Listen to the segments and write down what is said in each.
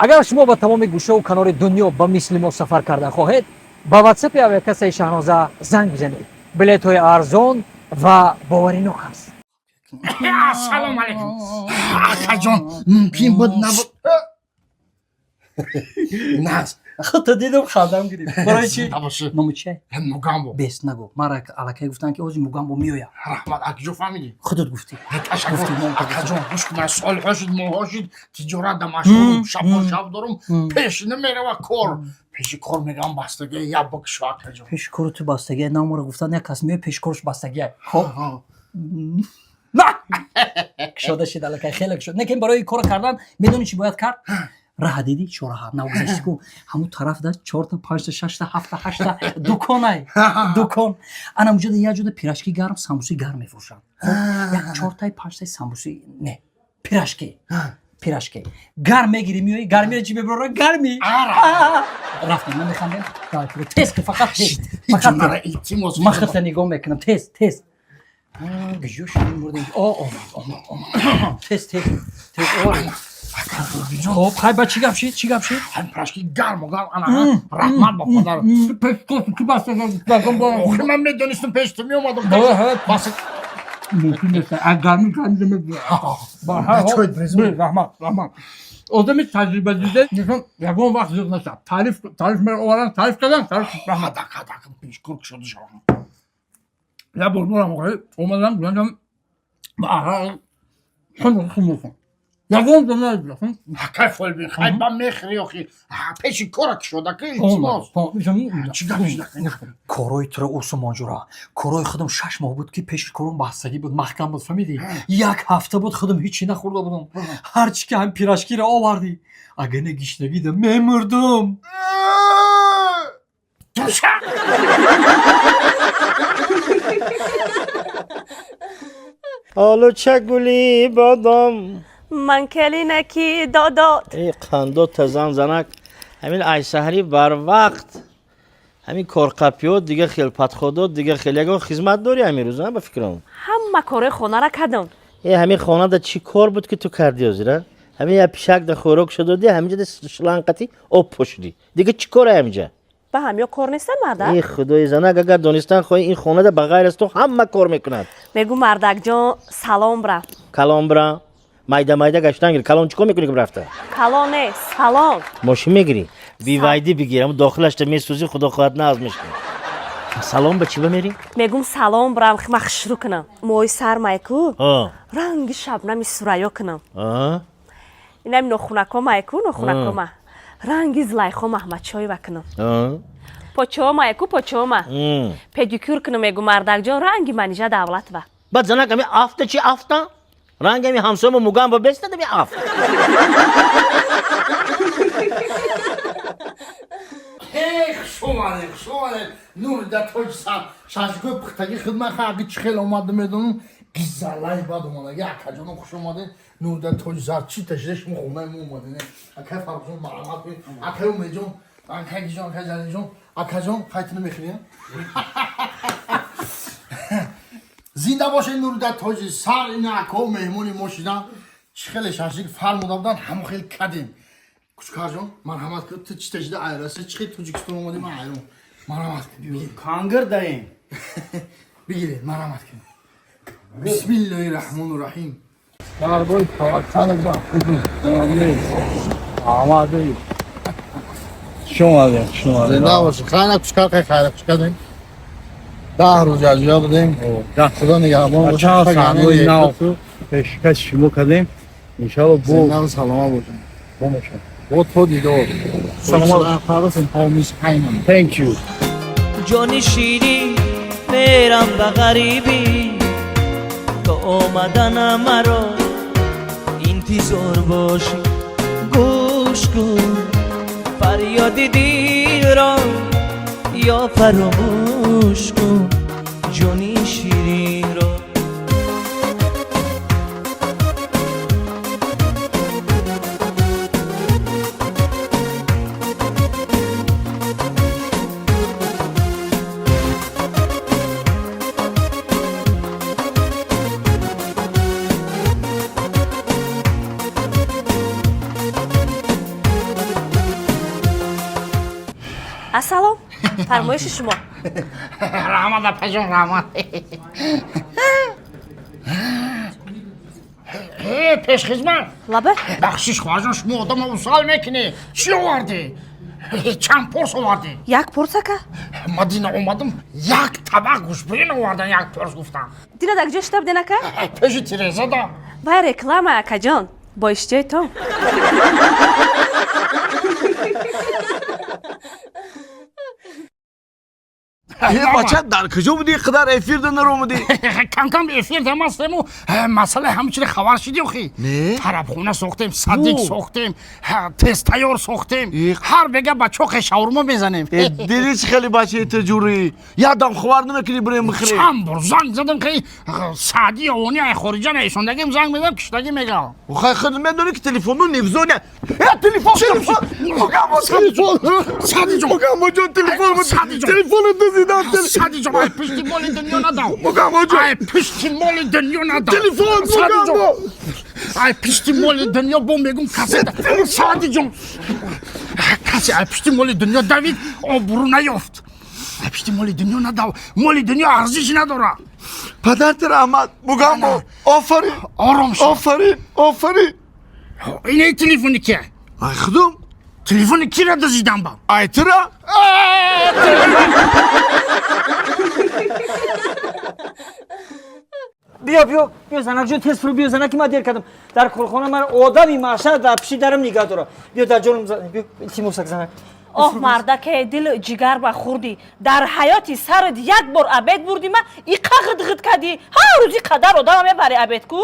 Агар шумо ба тамоми гӯшаву канори дунё ба мисли мо сафар карда хоҳед, ба ватсапи авиакассаи Шаҳноза занг бизанед. Билетҳои арзон ва боваринок аст. Ассалому алайкум, акаҷон. Мумкин буд, набуд, наз. Худто дидам, хандам гирифт. Барои чи? Зинда. Номи чия? Мугамбо. Бес нагу. Мара аллакай гуфтанд, ки ози Мугамбо меояд. Раҳмат. Акиҷо фаҳмидӣ? Худат гуфтӣ. Ташаккур. Гуфтӣ, ном. Акаҷон, гӯш кун, ман солҳо шуд, моҳҳо шуд, тиҷорат да машғулам, шабҳо шаб дорум, пеш намерава кор. Пеши кор мегам бастагӣ, як бикшо, акаҷон. Пеши кору ту бастагия намора гуфтанд, як кас меояд, пеши корш бастагия. Хоб кушода шид, аллакай хеле кушод. Лекин барои кор кардан медонӣ чӣ бояд кард? Раҳа дидӣ, чораҳа навгузашти ку, ҳамун тараф да чорта, панҷта, шашта, ҳафта, ҳашта дуконай дукон. Ана муҷода як ҷода пирожки гарм, самбуси гарм мефурӯшанд. Хоб, як чортай, панҷтай самбуси не, пирожки, пирожки гарм мегирӣ, меоӣ. Гармиро чӣ мебарора? Гарми рафтем, намехандем. Тез ки, фақат тез, фақат. Мара илтимос. Ман худта нигоҳ мекунам. Тез, тез. Гиҷо шуд, мурда. О, омад, омад, омад. Тез, тез, тез. Хоб, хай, ба чӣ гап шид, чӣ гап шид? Ҳам пирожки гарму гарм, ана, раҳмат ба падар. Ки бастага? Охи, ман медонистам, пеш ту меомадам. Бас, мумкин нест, гарми гарми. Раҳмат, раҳмат. Одами таҷрибадида инсон ягон вақт зиқ нашавад. Таъриф, таъриф овардан, таъриф кардан, таъриф, раҳмат. Ҳадака, ҳадака, пеш кор кушода шавам. Як бор борам омадам, гуфтам, хун ягон ҷо. Акай Фолбин, хай ба мехӯри, охи пеши кора кушода ки, илтимос. Чӣ гап шуда? Корои туро усумонҷура, корои худам 6 моҳ буд, ки пеши кором бастагӣ буд, маҳкам буд, фаҳмидӣ? Як ҳафта буд, худам ҳичи нахӯрда будам. Ҳарчи ки ҳам пирожкиро овардӣ, агар не, гишнагида мемурдум. Туша. Олуча гули бодом. Ман келинаки додот. Э, қандо тазан занак, ҳамин айсаҳарӣ барвақт ҳамин корқапиё, дига хел подходот, дига хел ягон хизмат дорӣ ҳамин рӯз, ба фикрам? Ҳама корои хонара кардам. Э, ҳамин хонада чӣ кор буд, ки ту кардӣ ҳозира? Ҳамин як пишак да хӯрок шудодӣ, ҳаминҷа шланқати об пошидӣ, дига чӣ кора ҳаминҷа? Ба ҳамё кор нестам, мардак. Э, худои занак, агар донистан хоҳӣ, ин хонада ба ғайр аз ту ҳама кор мекунад. Мегӯ, мардакҷон, салом бра. Калон бра, майда майда гаштан гир. Калон чӣ кор мекунӣ, ки рафта? Калон не, салон. Мошин мегирӣ, бивайдӣ бигир, ам дохилашта месӯзӣ, худо хоҳад, нағз мешавӣ. Салон ба чӣ ба мерӣ? Мегум, салон брам, ма хушрӯ кунам, моҳи сар майку ранги шабнами сурайё кунам, инами нохунакҳо майку, нохунакҳома ранги Зулайхо Маҳмадшоева кунам, почома яку почома педикюр кунам. Мегу, мардакҷон, ранги Манижа Давлатова. Баъд, занак, ами афта чи афта? Ранги ами ҳамсоямо Мугамба бестад ами афт. Хуш омадед, хуш омадед, нури да тоҷи сар. Шашгои пухтагӣ хидмат хаги чӣ хел омада, медонам, гизалай бад омадаги. Акаҷонам, хуш омадед, нури да тоҷи сар. Чӣ ташида шумо хонаи мо омадед? Акай Фаррухҷон, марҳамат кунед. Акай Умедҷон, акай Гиҷон, акай Ҷалилҷон, акаҷон, қайтина мехӯрем. Зинда бошед, нури да тоҷи сар. Ина акао меҳмони мо шидан. Чӣ хеле шашик фармуда будан, ҳамон хел кадем. Кучкарҷон, марҳамат кун. Ту чӣ ташида айраси? Чӣ хел Тоҷикистон омадӣ? Ман айрон. Марҳамат кун. Кангир даем. Бигиред, марҳамат кун. Бисмиллоҳи раҳмону раҳим. Дарбои таваккал. Омадӣ. Шумо шумо. Зинда бошед. Хайра, кучкар, хай, хайра, кучкардем. 10 рӯз якҷоя будем. Худо нигаҳбон бошад. Чанд саҳнаҳои нав пешкаш шумо кардем, иншалло, бо Зинда саломат бошед. Бо мешавем. Бо то дидор. Саломат. Thank you. Ҷони ширин, мерам ба ғарибӣ, то омадана маро интизор бошӣ. Гӯш кун фарёди дилро ё фаромӯш кун ҷони ширинро. Ассалом, фармоиши шумо. Раҳмат, апаҷон, раҳмат. Пешхизмат. Лаба. Бахшиш, хоҳарҷон, шумо одама усал мекунӣ. Чӣ овардӣ? Чанд порс овардӣ? Як порс, ака. Ма дина омадам, як табақ гӯшбирин овардан, як порс гуфтам. Дина дар куҷо шита буден, ака? Пеши тиреза да. Вай реклама, акаҷон, бо иштиёи том. Бача, дар куҷо будӣ, қадар эфирда наромадӣ? Камкам эфир дамастему масъалаи ҳамчиро хабар шидӣ охи? Не. Тарабхона сохтем, садик сохтем, тезтайёр сохтем, ҳар бега ба чоқе шаурмо мезанем. Диди чӣ хеле бачаи таҷурӣ, ядам ховар намекунӣ, бирем бихӯрем. Чанд бор занг задам, ки саъди овони ай хориҷа наисондагим, занг мезадам, киштагӣ мегав. Хай, худ медонӣ, ки телефону невзоня. Э, телефон, телефон, Мугамоҷон, телефон, телефону дузидам. Садиҷон, ай пишти моли дунё надав. Мугамоҷон, ай пишти моли дунё надав. Телефон, Мугамо. Ай пишти моли дунё бо мегум, касе, Садиҷон, касе ай пишти моли дунё давид, обрӯ наёфт. Ай пишти моли дунё надав, моли дунё арзиш надорад. Падарти раҳмат, Мугамо, офарин. Ором шав. Офарин, офарин. Инаи телефони ки? Ай худум. Телефони кира дузидам ба? Ай тура. Биё, биё, биё, занакҷон, тез фурӯ биё, занаки, ман дер кардам. Дар корхона ман одами маҳшар дар пиши дарам нигаҳ дора. Биё, дар ҷонам, биё, илтимосак, занак. Оҳ, мардаке, дилу ҷигар ба хӯрдӣ. Дар ҳаёти сарат як бор обед бурдӣ, ма иқа ғидғид кардӣ. Ҳар рӯзи қадар одама мебари обед ку,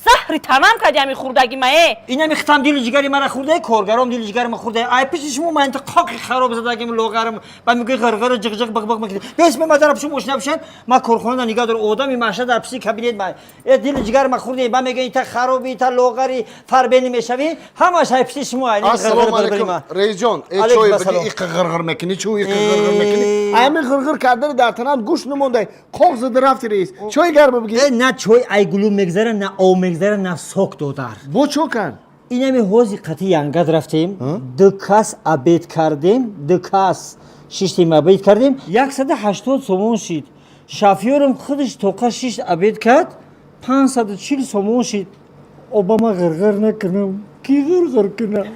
заҳри танам кардӣ ҳами хӯрдаги ма э. Инами хитам дилу ҷигари мара хӯрдаи, коргаром дилу ҷигари ма хӯрдаи. Ай пиши шумо ман инта қоқи хароб задагим, лоғарам ба мегӯи, ғирғиру ҷиғ-ҷиғ, биқ-биқ мекунӣ. Бес, ме ма дар пиши мошина пишан, ма корхона нигаҳ дор, одами маҳшар дар пиши кабинет ма. Э, дилу ҷигари ма хӯрдаи, ба мегӯи, ита хароби, ита лоғари, фарбени мешавӣ, ҳамаш ай пиши шумо. Ай Ассалому алайкум, раисҷон. Э, чой биги, иқа ғирғир мекунӣ, чӯ иқа ғирғир мекунӣ? Ами ғирғир кардани дар танам гӯшт намондай, қоқ зада рафти. Раис, чой гарма биги. Э, на чой ай гулу мегзара, на об мегзара, на сок, додар. Бо чо кард? Инами ҳози қати янгад рафтем, ду кас обед кардем, ду кас шиштем, обед кардем, 180 сомон шид. Шофёрам худаш тоқа шишт, обед кард, 540 сомон шид. Обама ғирғир накунам, ки ғирғир кунам?